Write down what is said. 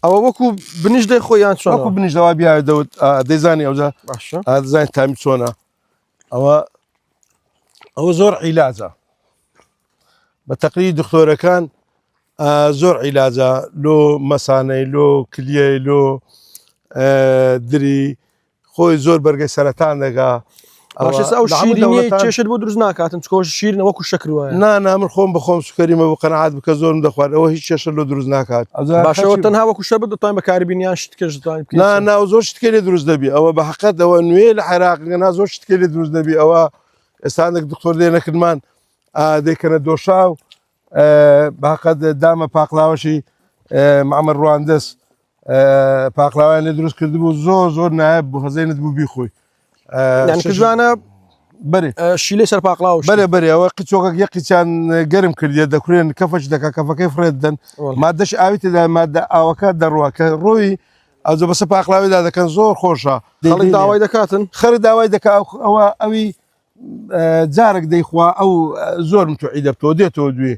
ئەوە وەکو بنیش دەی خۆیان چۆن وەکو بنیش دەوا بیاوێ دەوت دەیزانی ئەوجا باشە دەزانین تامی چۆنە. ئەوە ئەوە زۆر عیلاجە بە تەقریری دکتۆرەکان زۆر عیلاجە لۆ مەسانەی لۆ کلیەی لۆ دری خۆی زۆر بەرگەی سەرەتان دەگا. باشە ئەو شیرینیەی کێشت بۆ دروست ناکاتن چکۆش شیرنە وەکو شەکر وایە. نا نا من خۆم بە خۆم سوکەریمە بۆ قەناعەت بکە زۆرم دەخوارد ئەوە هیچ کێشە لۆ دروست ناکات. باشە ئەوە تەنها وەکو شەربەت دەتوانین بەکاری بینی یان شتکەش دەتوانین بکەین؟ نا نا زۆر شتکەی لێ دروست دەبی ئەوە بە حەقەت ئەوە نوێ لە عێراق نا زۆر شتکەی لێ دروست دەبی ئەوە ئێستا هەندێک دکتۆر لێ نەکردمان دەیکەنە دۆشاو بە حەقەت دامە پاقلاوەشی معمر ڕواندز پاقلاوایان لێ دروست کردبوو زۆر زۆر نایاب بوو هەزەینت بوو بیخۆی. یان کردوانە بەرێ شیلەی سەر پاقلاوە بەرێ بەرێ ئەوە قیچۆکەک یەک قیچیان گەرم کردیە دەکورێن کەفەش دەکا کەفەکەی فڕێت دەن مادەش ئاوی تێدا مادە ئاوەکە دەڕوا کە ڕۆی ئەوجە بەسە پاقلاویدا دەکەن زۆر خۆشە. خەڵک داوای دەکاتن؟ خەڵک داوای دەکا ئەوە ئەوی جارێک دەیخوا ئەو زۆر متوعی دەبتەوە دێتەوە دوێ.